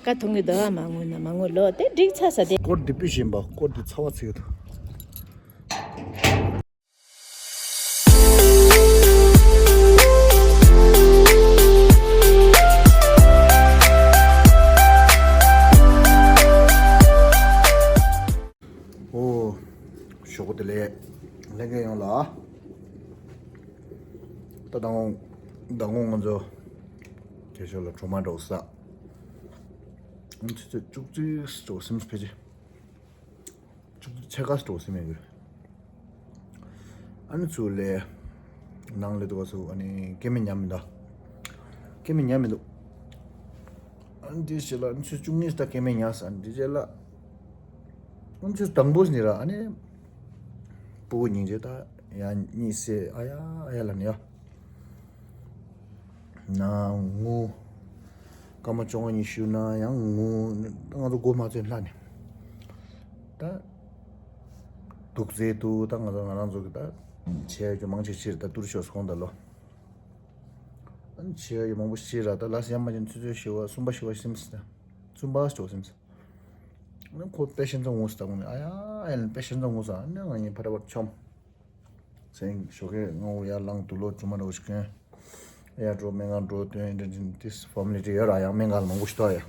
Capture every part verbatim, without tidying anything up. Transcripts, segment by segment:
ཀ་ཐུང་གི་འདུག་ཨ། མ་ངུ་ན་མ་ངུ་ལོ་དེ་འགྲིག་ཚར་ས་དེ། སྐོར་འདི་པི་བཞིན་པ་སྐོར་འདི་ཚ་བ་ཚིག་ཏུ། ཨོ། ཞོགས་པ་བདེ་ལེགས། ལྷན་རྒྱས་ཡོངས་ལ། ད་དང་དང་དགོང་ང་ཚོ་དེ་ཞོར་ལ་གྲོ་མ་འདྲ་བོ་ཟ། ཨ་ནི་ཆུ་ཚོད་བཅུ་གཅིག་འགྲོ་སེམས་ཕལ་ཆེར། བཅུ་གཅིག་ཕྱེད་ཀ་འགྲོ་སེམས་ཡོད། ཨ་ནི་ཚུར་ལས་ནང་ལས་དུ་བ་སུ་ཨ་ནི་སྐྱེ་མེད་ཉམས་མི་འདུག་སྐྱེ་མེད་ཉམས་མི་འདུག་ཨ་ནི་དེ་ཞིག་ལ་ཨ་ནི་ཆུ་བཅུ་གཉིས་ད་སྐྱེ་མེད་ཉམས་ཟ། ཨ་ནི་དེ་རྗེས་ལ། ཨ་ནི་ཆུ་དང་པོ་ཟིན་ར། ཨ་ནི་སྤུ་གུ་སྙིང་རྗེ་ད་ཡང་གཉིད་སད། ཨ་ཡ་ཨ་ཡ་ལ་ནི་ཡ། ན་ངུ། སྐར་མ་བཅོ་ལྔ་ཉི་ཤུ་ན་ཡང་ངུ། ང་ཚོ་མགོ་མ་ཚོས་ལྷ་ནས་ད་དུག་རྫས་དུ་ད་ང་ཚོ་ང་རང་ཚོ་གི་ད་བྱས་རྒྱུ་མང་ཆེ་ཕྱིར་ད་ཏུར་ཤོག་སོང་ད་ལོ། ཨ་ནི་བྱས་རྒྱུ་མང་པོ་ཕྱིར་ར་ད་ལ་སི་ཡ་མ་ཅན་ཆུ་ཚོད་བཞི་བ་གསུམ་པ་བཞི་བ་སིམ་སི་ད་གསུམ་པ་ཞོག་སིམ་སི། ཨ་ནི་ཁོ་དཔེ་ཤེས་ཚང་ངུ་སི་ད་ངུ་ནས་ཨ་ཡ་ཨ་ཡ་ལ་དཔེ་ཤེས་ཚང་ངུ་ས། ཨ་ནི་ང་གཉིས་ཕ་ར་བར་མཆོམ། སེང་ཞོགས་ཀས་ངོ་ཡར་ལངས་དུ་ལོ་ཇུ་མ་འདྲ་བོ་ཞིག་གྱོན། ཡར་འགྲོ་སྨན་ཁང་འགྲོ་དོན་འདྲ་འདྲ་ཏིས་ཕོར་མ་ལི་ཊི་ཡོད་ར། ཡང་སྨན་ཁང་ལ་མང་པོ་ཞིག་ཐོག་ཡ།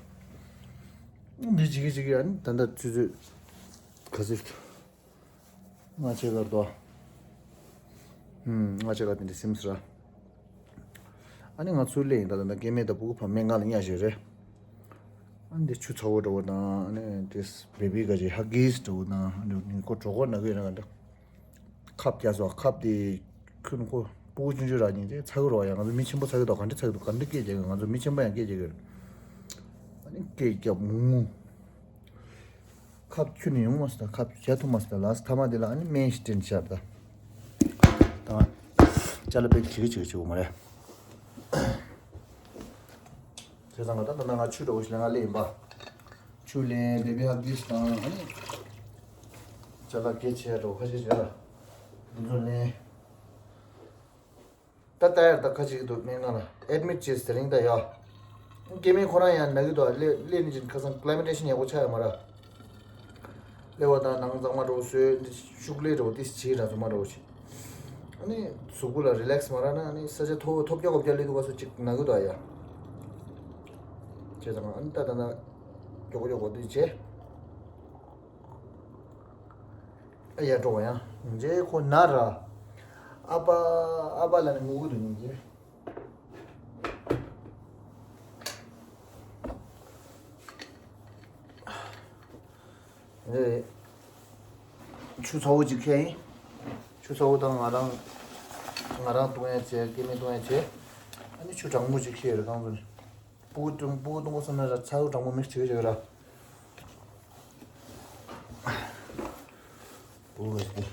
འདི་བྱེད་ཀྱི་བྱེད་ཀྱི་ཨ་ནི་ད་ལྟ་ཆུ་ཚོད་ག་ཚོད། ལྔ་ཕྱེད་ཀར་དོ། ཧུམ། ལྔ་ཕྱེད་ཀ་དེ་འདྲ་སིམ་སི་ར། ཨ་ནི་ང་ཚུར་སླེབས་ཡིན་ད། ད་ལྟ་སྐྱེ་དམན་དང་སྤུ་གུ་ཕ་སྨན་ཁང་ལ་གཉའ་བཞེས་རེད། ཨ་ནི་འདི་ཆུ་ཚ་བོ་འདྲ་བོ་དང་ཨ་ནི་ཏིས་བེ་བི་ག་ཅིག་ཧ་གིས་འདྲ་བོ་དང་ཨ་ནི་ཁོ་གྲོད་ཁོག་ན་གི་ཡོད་ན་ག་འདྲ། ཁབ་རྒྱག་སོ། ཁབ་དེ་ཁྱོན་ཁོ་སྤུ་གུ་ཆུང་ཆུང་རག་ཉིན་དེ་ཚ་གི་རོ་ཡ། ང་ཚོ་མི་ཆེན་པོ་ཚ་གི་དོ་ག་འདྲ་ཚ་གི་དོ་ག་འདྲ་སྐད་རྒྱག་གི། ང་ཚོ་མི་ཆེན་པོ་ཡང་སྐད་རྒྱག་གི། ཨ་ནི་སྐད་རྒྱག་མུ་མུ། ཁབ་ཁྱོན་ནས་ཡོང་མ་སོང་ད། ཁབ་བྱ་ཐུབ་མ་སོང་ད། ལགས་ཐ་མ་དེ་ལ་ཨ་ནི་སྨན་ཞིག་སྤྲད་ཤར་ད། ད་ཅ་ལག་པེག་བྱེད་ཀྱི་བྱེད་ཀྱི་བྱེད་དགོས་མ་རེད། བྱས་ཙང་ད་ད་ང་ཆུ་འདྲ་བོ་ཞིག་ལེན་ག་སླེབས་ཡིན་པ། ཆུ་ལེན་བེ་བི་ཧ་གིས་དང་ཨ་ནི་ཅ་ལག་སྐྱེལ་ཆས་འདྲ་བོ་ཁ་ཤས་བྱས་ལ་འདི་ཚོ་ལེན། ད་ལྟ་ཡར་ད་ཁ་ཅིག་གི་འདུག་སྨན་ཁང་ལ་ཨེ་ཌི་མིཊ་བྱས་དེ་རིང་ད་ཡ། སྐྱེ་དམན་ཁོ་རང་ཡང་ན་གི་འདུག་སླེ་སླེ་ནི་ཅིན་ཁ་སང་ཀླའི་མེ་ཊེ་ཤན་ཡག་པོ་ཆགས་ཡོད་མ་རེད། སླེ་བ་དང་ནང་གཙང་མ་འདྲ་བོ་བཟོས་འདི་ཤུགས་ལས་འདྲ་བོ་ཏིས་བྱས་ར་ཚོ་མ་འདྲ་བོ་བྱས། ཨ་ནི་གཟུགས་པོ་ལ་རི་ལེགས་མ་རག་ན་ཨ་ནི་ས་ཆ་མཐོ་པོ་ཐོབ་རྒྱག་གོ་རྒྱག་སླེ་འདུག་ག་སུ་ཅིག་ན་གི་འདུག་ཡ། བྱས་ཙང་ཨ་ནི་ད་ད་ན་མགྱོགས་མགྱོགས་གོ་འདི་བྱས། ཨ་ཡ་འགྲོ་བ་ཡང་རྗེ་ཁོ་ན་ར། ཨ་ཕ་ཨ་ཕ་ལ་ནི་ངུ་གི་འདུག་ཉིན་རྗེ། ཨེ། ཆུ་ཚ་བོ་ཅིག་ཁྱེར་ཡིན། ཆུ་ཚ་བོ་དང་ང་རང་ང་རང་བཏུང་ཡ་བྱས་སྐྱེ་དམན་བཏུང་ཡ་བྱས། ཨ་ནི་ཆུ་གྲང་མོ་ཅིག་ཁྱེར་ཡོད་རེད་གང་ཚོ་ནི། སྤུ་གུ་བཏུང་སྤུ་གུ་བཏུང་བ་སོང་ན་ར་ཚ་བོ་གྲང་མོ་མིག་བྱེད་ཀྱི་བྱེད་ཀྱི་ར། སྤུ་གུ་ཡོད་དེ།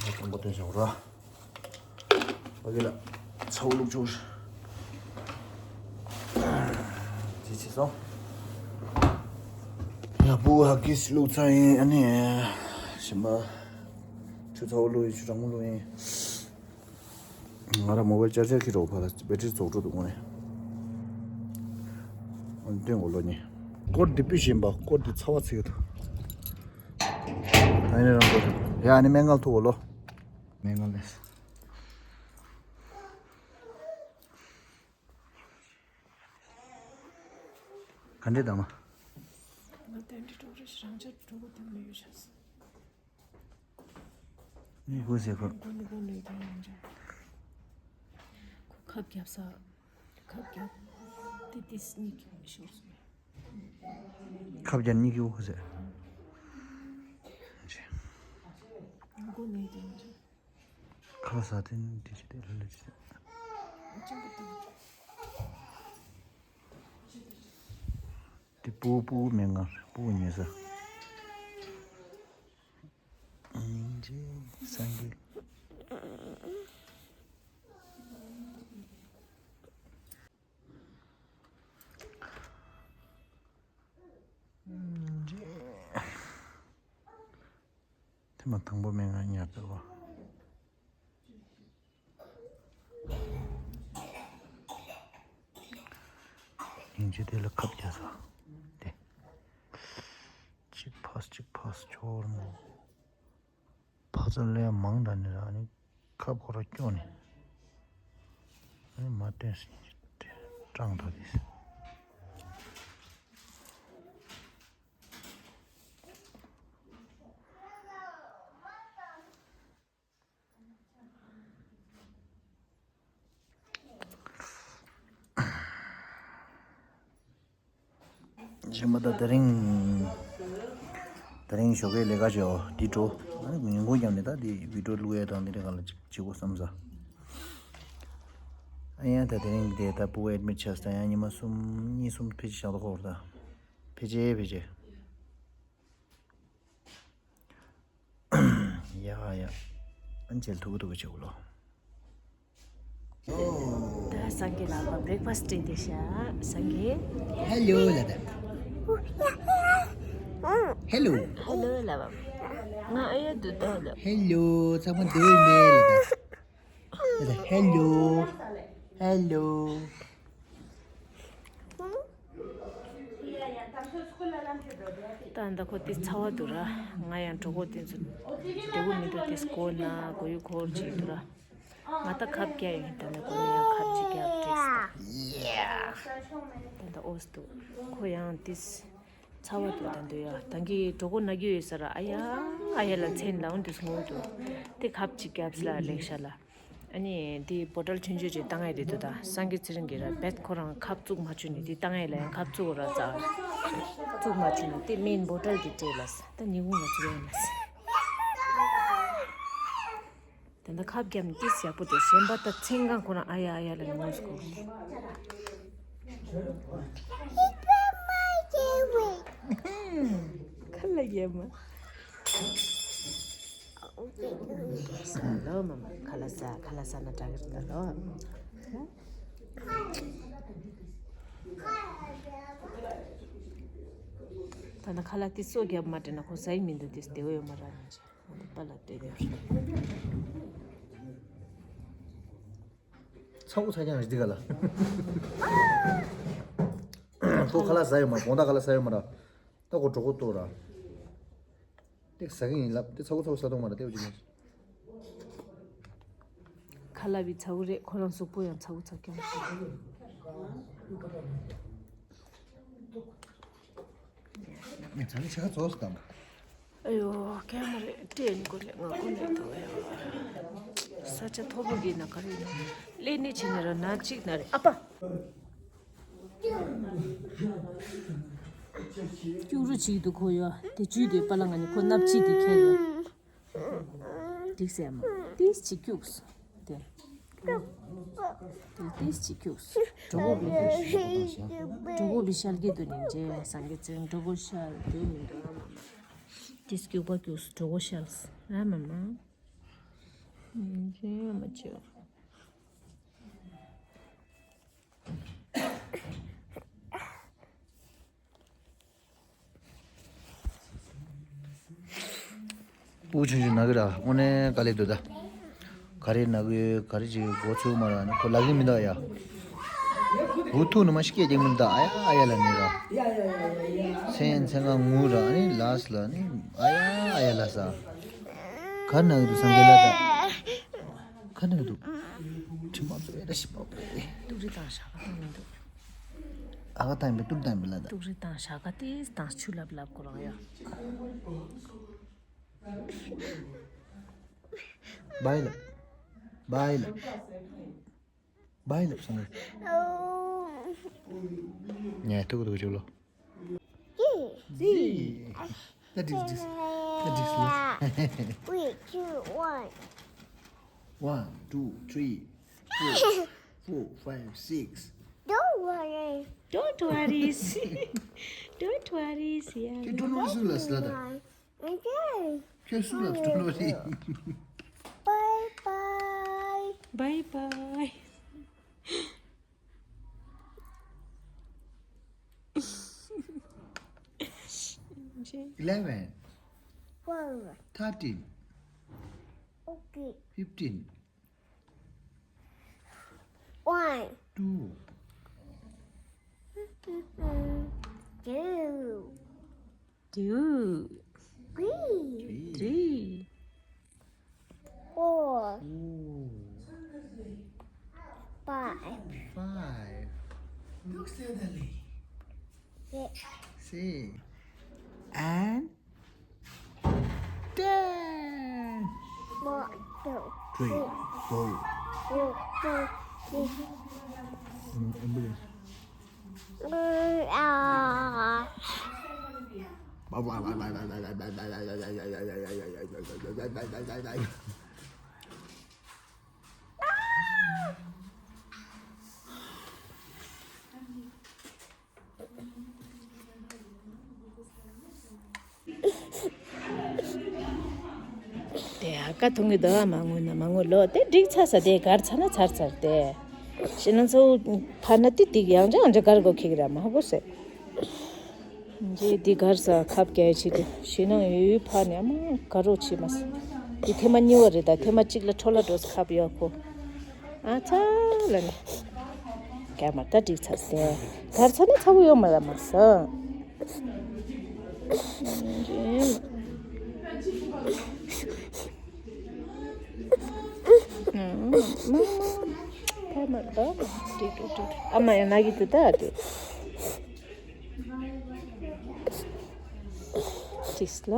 ང་དང་པོ་སྟོན་བྱ་བ་ར། ཨོ་ཁེ་ལ། ཚ་བོ་བླུགས་ཆོག་ཅི་བྱེད་སོང་། ཡ་སྤུ་གུ་ཧ་གིས་བླུགས་ཚར་ཡིན། ཨ་ནི་གཞན་པ་ཆུ་ཚ་བོ་བླུགས་ཡིན། ཆུ་གྲང་མོ་བླུགས་ཡིན། ང་རང་མོ་བལ་ཅར་ཇར་ཁྱེར་རོགས་ཕ་ལ་བེ་ཊི་རི་རྫོགས་འགྲོ་འདུག་དངོས་གནས། ཨ་ནི་སྟོན་གོ་ལོ་ནི། སྐོར་འདི་པི་བཞིན་པ་སྐོར་འདི་ཚ་བ་ཚིག་ཏུ། ཨ་ནི་རང་གོ་ཡ་ཨ་ནི་སྨན་ཁང་ཐུག་གོ་ལོ། སྨན་ཁང་ལས། ག་འདྲས་དང་མ། ང་དེ་འདྲི་གྲོགས་རེ་ཞིག་རང་ཅག་གྲོགས་པོ་དེ་མི་ཡོད་ཤག་སོང་། ནི་ཧུ་ཟེར་ཁོ། ཀུན་ནི་ཀུན་ནི་དེ་ཡང་འཇོག་ཁོ་ཁབ་རྒྱབ་ས། ཁབ་རྒྱབ། དེ་དེ་སྙིགས་ཀྱི་ཤོར་སོང་། ཁབ་རྒྱབ་སྙིགས་ཀྱི་ཧུ་ཟེར། ཀུན་ནི་དེ་ཡང་འཇོག་ཁ་ཟ་དེ་ནི་དེ་ཅི་དེ་ལ་ལ་ཅི་དེ། ཅང་གི་དེ་ཡང་འཇོག་དེ་སྤུ་སྤུ་མེད་ང་སྤུ་ཉེ་ས། སྙིང་རྗེ་སངས་རྒྱས། སྙིང་རྗེ། དེ་མ་དང་པོ་མེད་ང་ཉར་ལྟ་བ། སྙིང་རྗེ་དེ་ལ་ཁབ་རྒྱག་ས་དེ། གཅིག་ཕར་གཅིག་ཕར་ཆོར་མོ། ཕ་ཚ་ལས་མང་དྲགས་ནས་ར་ནི་ཁབ་ཁོ་ར་སྐྱོ་ནས། ཨ་ནི་མ་བསྟན་སྲིད་དེ་སྐྲངས་ཐོག་དེ། ཞིམ་པ་ད་དེ་རིང་། དེ་རིང་ཞོགས་ཀའི་ལས་ཀ་བྱེད་འོ་འདི་འགྲོ། ཨ་ནི་ཉིན་གུང་ཀྱང་ནི་ད་འདི་བི་ཌིའོ་བླུག་ཡས་དང་འདི་རེ་ག་ལ་ཅིག་བྱེད་དགོས་བསམ་ས། ཨ་ཡང་ད་དེ་རིང་དེ་ད་ཕྲུ་གུ་ཨེ་ཌི་མིཊ་བྱས་ད་ཡང་ཉི་མ་གསུམ་གཉིས་གསུམ་ཕལ་ཆེར་བཞག་ད་ཁོ་ར་ད། ཕལ་ཆེར་ཕལ་ཆེར། ཡ་ཡ། ཨན་ཅེལ་ཐུག་ཐུག་ཆེ་གུ་ལོ། ད་སངས་རྒྱས་ལགས་པ་བྷི་རེག་ཕ་སི་བསྐྲུན་དེ་ཤ་སངས་རྒྱས། ཧེ་ལོ་ལ་ད། ཧེ་ལོ། ཧེ་ལོ་ལ་བ། ང་ཨ་ཡ་དུ་ད་ལ། ཧེ་ལོ་ཚང་མ་འདུག་མེད་ལ་ད། ཧེ་ལོ། ཧེ་ལོ། ད་ད་ཁོ་དེ་ཚ་བ་འདུག་ར། ང་ཡང་གྲོགས་པོ་དེ་ཚོ་བདེ་པོ་མི་འདུག་དེ་སྐོར་ན་གོ་ཡུ་འཁོར་ཅིག་འདུག་ར། ང་ད་ཁབ་རྒྱག་ཡིན། ད་ནི་ཁོ་ནི་ཡང་ཁབ་ཅིག་རྒྱག་བྲིས་ད། ད་ད་ཨོས་འདུག་ཁོ་ཡང་དེ་ཚ་བ་འདུག་ད་འདུག་ཡ། ད་གི་གྲོགས་པོ་ན་གི་ཡོད་ས་ར། ཨ་ཡ་ཨ་ཡ་ལ་མཚན་ལ་འོན་དུ་སྔོན་དུ་དེ་ཁབ་ཅིག་རྒྱབ་ས་ལ་ལེགས་ཤ་ལ། ཨ་ནི་དེ་བོ་ཊལ་ཆུང་ཆུང་ཅིག་བཏང་ཡས་རེད་འདུག་ད་སངས་རྒྱས་ཚེ་རིང་གིས་ར་བེད་ཁོ་རང་ཁབ་བཙུགས་མ་བཅུག་ནས་དེ་བཏང་ཡས་ལ་ཡང་ཁབ་བཙུགས་ར་ཙག་བཙུགས་མ་བཅུག་ནས་དེ་སྨན་བོ་ཊལ་དེ་སྤྲད་ལ་ད་ཉིན་གུང་ང་བཅུག་ཡས་ལ། ད་ད་ཁབ་བརྒྱབ་ནས་ཏིས་ཡག་པོ་འདུག་གཞན་པ་ད་མཚན་གང་ཁོ་རང་ཨ་ཡ་ཨ་ཡ་ལ་ངོས་སུ་གོ། ཁ་ལ་ཡ་མ། ལོ་མ་མ་ཁ་ལ་ས་ཁ་ལ་ས་ན་དྲག་གི་རེད་ད་ལོ། ད་ནི་ཁ་ལ་ཏིས་སོ་བརྒྱབ་མ་དྲན་ན་ཁོ་ཟ་ཡི་མི་འདུག་ཏིས་བདེ་བོ་ཡོད་མ་ར་ནི་ཅི། པ་ལ་བལྟས་ཡོད། ཚ་བོ་ཚ་རྐྱང་རེད་འདི་ག་ལ། ཁོ་ཁ་ལག་ཟ་ཡོད་མ་རེད། དགོང་དག་ཁ་ལག་ཟ་ཡོད་མ་རེད། ད་ཁོ་གྲོད་ཁོག་ལྟོགས་ར། དེ་ཟ་གི་ཡིན་ལབ་དེ་ཚ་བོ་ཚ་བོ་ཟ་གཏོང་མ་རེད་དེ་བ་ཅི་མ། ཁ་ལག་བི་ཚ་བོ་རེད། ཁོ་རང་གཟུགས་པོ་ཡང་ཚ་བོ་ཚ་རྐྱང་རེད། ཚ་བོ་ཆ་ཚོགས་སུ་དང་། ཨ་ཡོ། ཀེ་མ་རེ་ཏྲེན་གོ་ལེ་ང་གོ་ལེ་ཐོ་ཡ། ས་ཆ་མཐོ་པོ་གི་ན་ག་རེ་ཡིན་ན། ལས་ནི་བྱེད་ན་ར་ན་གཅིག་ན་རེ་ཨ་ཕ། སྐྱུག་རུ་གཅིག་འདུག་ཁོ་ཡ། དེ་བཅུད་དེ་པ་ལ་ང་ནི་ཁོ་སྣབས་ཕྱི་དེ་ཁྱེར་ཡ། འགྲིག་སེ་མ། ཏིས་གཅིག་སྐྱུགས། དེ། དེ་ཏིས་གཅིག་སྐྱུགས། གྲོགས་པོ་བི་ཤལ་གྱི་དུ་ནི་རྗེ་སངས་རྒྱས་ཚེ་གྲོགས་པོ་ཤལ་དུ་མི་འདུག་ཨ་མ་མ། ཏིས་སྐྱུག་པ་སྐྱུགས་གྲོགས་པོ་ཤལ་ཨ་མ་མ། ཨ་མ་ཅོ། ཕྲུ་གུ་ཆུང་ཆུང་ན་གི་ར་དངོས་གནས་དཀའ་ལས་འདུག་ད། ག་རེ་ན་གི་ཡོད་ག་རེ་བྱེད་གོ་ཚུགས་མ་ར་ནི་ཁོ་ལབ་གི་མི་འདུག་ཡ། འུ་ཐུག་ནི་མ་ཤི་སྐད་ཅིག་མི་འདུག་ཨ་ཡ་ཨ་ཡ་ལ་ནི་ར། མཚན་མཚན་གང་ངུ་ར་ནི་ལགས་ལ་ནི་ཨ་ཡ་ཨ་ཡ་ལ་ས། ག་རེ་ན་གི་འདུག་སངས་རྒྱས་ལ་ད། ག་རེ་ན་གི་འདུག་དྲི་མ་བཙོས་ད་ཤི་པ་པོ། ཏུག་རི་དང་ཞག་ག་ནི་འདུག་ཨ་ག་ཏང་པའི་ཏུག་ཏང་པའི་ལ་ད། ཏུག་རི་དང་ཞག་ག་ཏིས་དང་ཆུ་ལབ་ལབ་ཁོ་རང་ཡ། བའི་ལ། བའི་ལ། བའི་ལ་སོང་། ཉེ་ཐུག་ཐུག་ཅུ་ལོ། ཟི། ཟི། ད་དྲིས་དྲིས། ད་དྲིས་ལ། Wait, two, one. One, two, three, four, four, five, six. Don't worry. Don't worry. Don't worry, yeah. ཁྱོད་ཀྲུང་ལུགས་སུ་ལ་སླ་ད། Okay. ཁྱོད་སུ་ལ་ཀྲུང་ལུགས་རེད། Bye bye. Bye bye. Eleven. Twelve. Thirteen. Okay. Fifteen. One. Two. Two, three, four, ooh, five, five, six, and ten. One, two, three, four. དེ་ཨ་ཀ་འཐུང་གི་འདུག་ཨ་མ་ངུ་ན་མ་ངུ་ལོ། དེ་འགྲིག་ཚར་ས། དེ་གར་ཚར་ན་ཚར་ཚར་དེ། ཤི་ན་ཚོ་ཕར་ན་ཏི་ཏིག་ཡང་ཅང་ཅང་གར་གོ་ཁེག་ར་མ་གོ་སེ། འདི་འདི་གར་ས་ཁབ་རྒྱག་ཆེད་དུ་ཤི་ན་ཡུལ་ཕར་ནས་ཨ་མ་གར་རོ་ཆེ་མ་སེ། འདི་ཐེངས་མ་གཉིས་པ་རེད། ད་ཐེངས་མ་གཅིག་ལ་འཕྲོ་བརླག་འགྲོ་ས་ཁབ་ཡོད་ཁོ། ཨ་ཚ་ལ་ནི། ག་མ་ད་འགྲིག་ཚར་སྟེ། གར་ཚར་ན་ཚ་བོ་ཡོད་མ་ར་མ་ཟ། ཨ་མ་ཡང་ན་གི་དུ་ད་དུ། འགྲིག་ལ།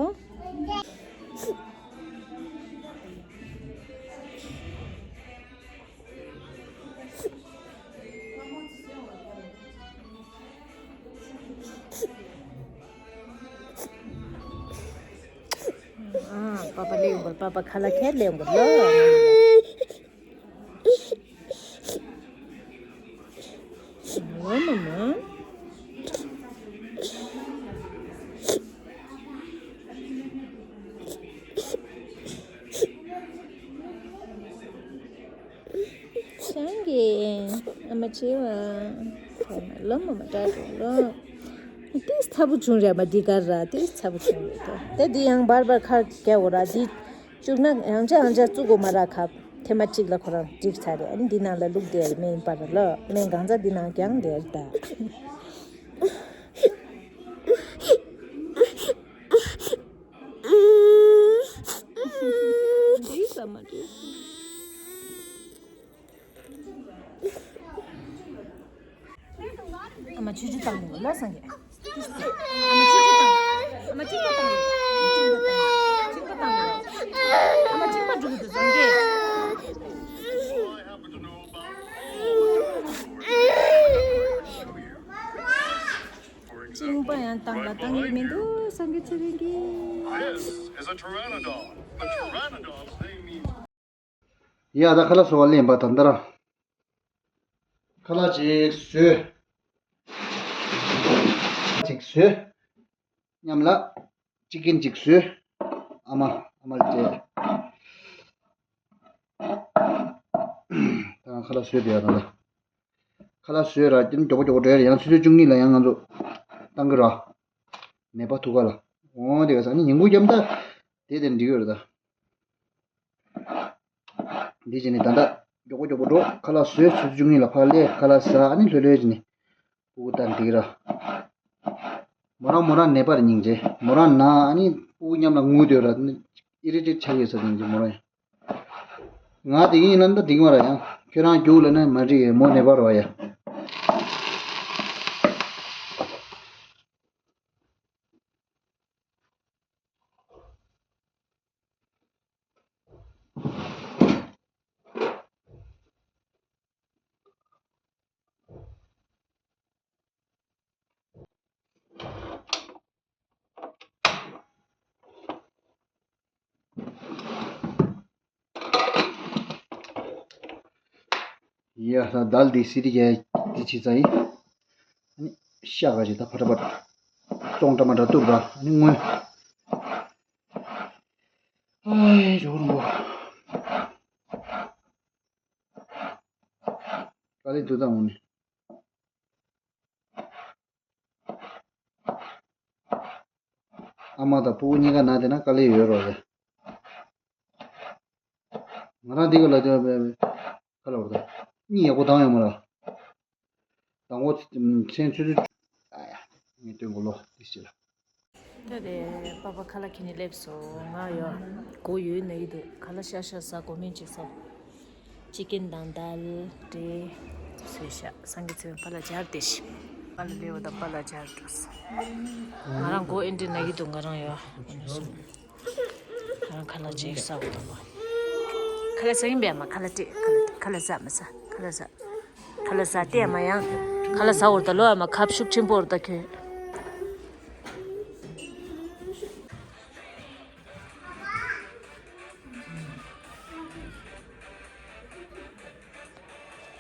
ཨ། པ་པ་ལེན་གོ། པ་པ་ཁ་ལ་ཁྱེར་ལེན་གོ་ལ། ལོ་མ་མ། སང་གི་ཨ་མ་ཆེ་བ། ལོ་མ་མ་དྲག་འགྲོ་ལོ། ཏིས་ཚ་པོ་བྱུང་རེད་མ་འདི་གར་ར་ཏིས་ཚ་པོ་བྱུང་རེད་ད། ད་འདི་ཡང་བར་བར་ཁ་རྒྱག་འོ་ར་འདི། བཅུག་ན་ཡང་ཆ་ཡང་ཆ་བཙུགས་དགོས་མ་ར་ཁབ། ཐེངས་མ་གཅིག་ལ་ཁོ་རང་འགྲིག་ཚར་རེད། ཨ་ནི་འདི་ནང་ལ་བླུགས་བསྡད་རེད། སྨན་པ་ར་ལ་སྨན་གང་ཚ་འདི་ནང་རྒྱང་བསྡད་རེད་ད། འགྲིག་ས་མ་འགྲིག་ཨ་མ་ཆུ་ཆུ་བཏང་ནས་ལ་སང་གེ། ཨ་མ་ཆུ་ཆུ་བཏང་། ཨ་མ་གཅིན་པ་བཏང་། གཅིན་པ་བཏང་། གཅིན་པ་བཏང་། ཨ་མ་གཅིན་པ་འགྲོ་གི་འདུག་སང་གེ། གཅིན་པ་ཡང་བཏང་ལ་བཏང་གི་མི་འདུག་སང་གེ་ཚེ་རིང་གིས། This is a pteranodon. The pteranodons, they mean ཡ་ད་ཁ་ལག་བཟོ་བ་ལེན་པ་ད་འདི་ར། ཁ་ལག་ཅིག་བཟོས། ཅིག་བཟོས། མཉམ་ལ། ཅི་ཀིན་ཅིག་བཟོས། ཨ་མ་ཨ་མ་ལ་བྱས། ད་ཁ་ལག་བཟོས་པ་ཡ་ད་ད། ཁ་ལག་བཟོས་ར་ཀྱིན་མགྱོགས་པོ་མགྱོགས་པོ་འགྲོ་ཡ་རེད། ཡང་ཆུ་ཚོད་བཅུ་གཉིས་ལ་ཡང་ང་ཚོ་བཏང་གི་ར། ནད་པ་ཐུག་ག་ལ། འོང་དེ་ག་ས་ནི་ཉིན་གུང་རྒྱབ་ད། དེ་དེ་འགྲིག་ཡོད་རེད་ད། འདི་བྱས་ནས་ད་ལྟ་མགྱོགས་པོ་མགྱོགས་པོ་འགྲོ། ཁ་ལག་བཟོས། ཆུ་ཚོད་བཅུ་གཉིས་ལ་ཕར་སླེབས། ཁ་ལག་ཟ། ཨ་ནི་ལྷོད་ལྷོད་བྱས་ནས་སྤུ་གུ་ལྟ་འགྲིག་ར། མོ་རང་མོ་རང་ནད་པ་རེད་སྙིང་རྗེ། མོ་རང་ན་ཨ་ནི་སྤུ་གུ་མཉམ་ལ་ངུ་སྡོད་ར། ཨི་རི་ཊེཊ་ཆགས་ཡོད་ས་སྙིང་རྗེ་མོ་རང་ཡང་། ང་དེ་གིན་ཡིན་ན་ད་འགྲིག་མ་ར་ཡང་། ཁྱོད་རང་རྒྱུགས་ལ་ན་མ་འགྲིག་ཡ། མོ་ནད་པ་རེད་བ་ཡ། ཡ་ད་དལ་འདི་སི་ཏི་ག་འདི་ཆི་ཚ་ཡིན། ཤ་ག་ཅིག་ད་ཕ་ཏྲ་པ་ཏྲ། ཙོང་ཏྲ་མ་ཏྲ་ཏུར་ར། ཨ་ནི་སྔོན། ཨའི་ཇོ་རུ་མོ། ཀ་ལི་དུ་ད་འོང་ནི། ཨ་མ་དང་སྤུ་གུ་གཉིས་ཀ་ན་དེ་ན་དཀའ་ལས་ཡོད་རོགས་རེད། ང་རང་འདི་ག་ལ་དེ་བས་ཁ་ལ་བར་ད་གཉིད་ཡག་པོ་བཏང་ཡོད་མ་ར། དང་པོ་མཚན་ཆུ་ཚོད། ཨ་ཡ། ངས་སྟོན་གོ་ལོ་དེ་ཞིག་ལ། ད་དེ་པ་པ་ཁ་ལག་ཁྱེར་ནས་སླེབས་སོང་། ང་ཡོད། མགོ་ཡོད་ན་ཡིད་དུ་ཁ་ལག་ཤ་ཤ་ཟ་དགོས་མིན་ཅིག་ཟ། ཅི་ཀིན་དང་དལ་འདྲེ། སོས་ཤ་སངས་རྒྱས་ཚེ་རིང་པཱ་ལགས་སྦྱར་ཏེ་ཤི། པཱ་ལགས་ལེའུ་དང་པཱ་ལགས་སྦྱར་འགྲོ་སོང་། ང་རང་མགོ་ཨེ་འདྲི་ན་ཡིད་དུ་ང་རང་ཡོད། ང་རང་ཁ་ལག་ཅིག་ཟ་དགོས་དང་། ཁ་ལག་ཟ་གིན་པས་མ། ཁ་ལག་སྤྲད། ཁ་ལག་ཁ་ལག་ཟ་མ་ཟ། ཁ་ལག་ཟ། ཁ་ལག་ཟ་སྟེ་ཨ་མ་ཡང་། ཁ་ལག་ཟ་འོར་ད་ལོ་ཨ་མ་ཁབ་ཤུགས་ཆེན་པོ་འོར་ད་ཁྱོད།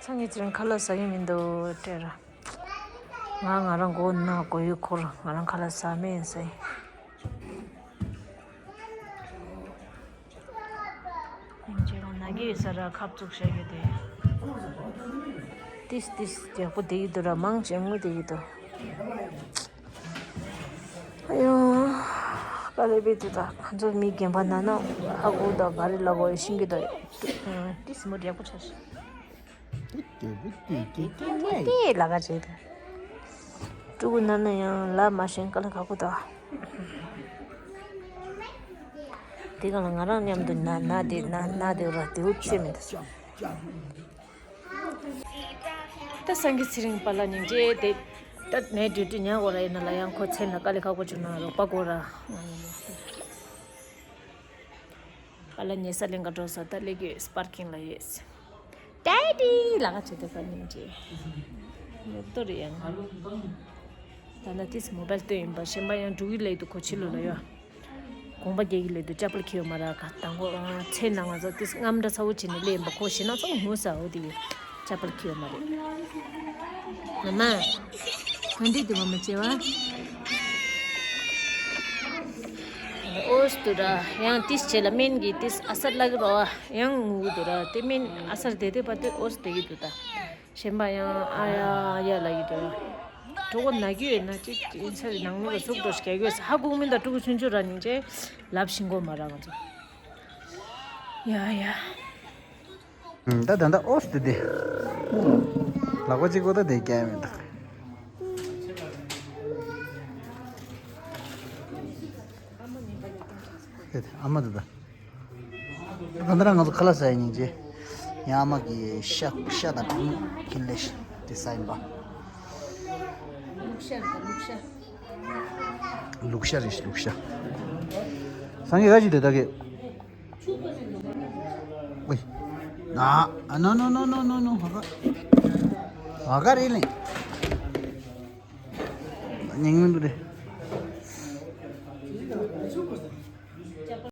སངས་རྒྱས་ཚེ་རིང་ཁ་ལག་ཟ་གི་མི་འདུག་སྤྲད་ར། ང་ང་རང་མགོ་ན་མགོ་ཡུ་འཁོར། ང་རང་ཁ་ལག་ཟ་མེད་ཟེར། ཁྱེད་རང་ན་གི་ཡོད་ས་ར་ཁབ་བཙུགས་བཞག་ཡོད་དེ། ཏིས་ཏིས་ཡག་པོ་བསྡད་ཀྱི་འདུག་ར། མང་ཆེ་ངུ་བསྡད་ཀྱི་འདུག། ཨ་ཡོ། དཀའ་ལས་པའི་དུས་ད་ཁོ་ཚོ་མི་རྒན་པ་ན་ན་ཧ་གོ་ད་བ་རི་ལ་གོ་ཤིང་གི་ད། ཏིས་མོ་ཡག་པོ་ཆགས་ཤག། ལ་ཁ་བྱེད་དེ། ཕྲུ་གུ་ན་ན་ཡང་ལ་མ་ཤེས་དཀའ་ལས་ཁག་པོ་ད། དེ་ག་ལ་ང་རང་མཉམ་དུ་ན་ན་དེ་ན་ན་དེ་ར་དེའུ་ཚེ་མེད་ད། ད་སངས་རྒྱས་ཚེ་རིང་པཱ་ལགས་སྙིང་རྗེ་དེ། ད་ནས་འགྲོ་དུས་ཉག་འོ་ར་ཡིན་ན་ལ་ཡང་ཁོ་མཚན་ལ་དཀའ་ལས་ཁག་པོ་བྱུང་ན་རོགས་པ་དགོས་ར། པཱ་ལགས་ཉལ་ས་ལེན་ག་འགྲོ་ས། ད་སླེབས་ཀྱི་ཡོད། པར་ཀིང་ལ་ཡོད། ཌེ་ཌི་ལ་ཁ་བྱེད་དེ་པ་སྙིང་རྗེ། ལོ་ཏོ་རེ་ཡང་། ད་ན་ཏིས་མོ་བལ་སྟོན་ཡིན་པ་གཞན་པ་ཡང་འབྲུག་གི་ལས་དུ་གོ་ཆི་ལོ་ལ་ཡོད། དགོངས་པ་རྒྱལ་གྱི་ལས་དུ་ཅ་པལ་ཁྱེར་ཡོད་མ་ར་ག་དང་གོ་ཚེ་ན་ང་ཚོ་ཏིས་རྔམ་འདྲ་ཚ་བོ་བྱེད་ནས་སླེབས་ཡིན་པ་ཁོ་ཞེ་ན་ཚོ་ངུ་ས་འོ་དེ་ཡོད། ཅ་པལ་ཁྱེར་ཡོད་མ་རེད། ང་མ། ང་འདི་དུ་མ་མ་བྱེད་བ། ཨོས་དུ་ར་ཡང་ཏིས་བྱེད་ལ་སྨན་གྱི་ཏིས་ཨ་སར་ལག་རོ་ཡང་ངུ་དུ་ར་དེ་སྨན་ཨ་སར་དེ་དེ་པ་དེ་ཨོས་དེ་གི་དུ་ད། གཞན་པ་ཡང་ཨ་ཡ་ཡ་ལ་ཡི་དོ། གྲོགས་པོ་ན་གི་ཡོད་ན་ཅིག་ཡིན་ཚ་ནང་ལོགས་ལ་ཟུག་འགྲོ་ཞིག་རྒྱག་གི་ཡོད་ས། ཧ་གོ་མིན་ད་ཕྲུ་གུ་ཆུང་ཆུང་ར་ཉིན་ཅེ་ལབ་ཤིང་གོ་མ་ར་ང་ཚོ། ཡ་ཡ། ད་ད་ད་ཨོས་དེ་དེ། ལག་པ་གཅིག་གོ་ད་དེ་རྒྱག་མེད་ད། ཨ་མ་དེ་ད། གང་ལྟར་ང་ཚོ་ཁ་ལག་ཟ་ཡི་སྙིང་རྗེ། ཡང་ཨ་མ་གི་ཤ་ཤ་དང་གྲོག་མོ་ཁྱེར་སླེབས་ཤག་དེ་ཟ་ཡིན་པ། ལུག་ཤ་རེད་ལུག་ཤ། ལུག་ཤ་རེད་ལུག་ཤ། སངས་རྒྱས་ག་ཅིག་དེ་ད་གི། ཝེ། ན། ཨ་ནོ་ནོ་ནོ་ནོ་ནོ་ནོ་ཧ་ག། ཧ་ག་རེད་ལེ། སྙིང་མི་འདུག་དེ།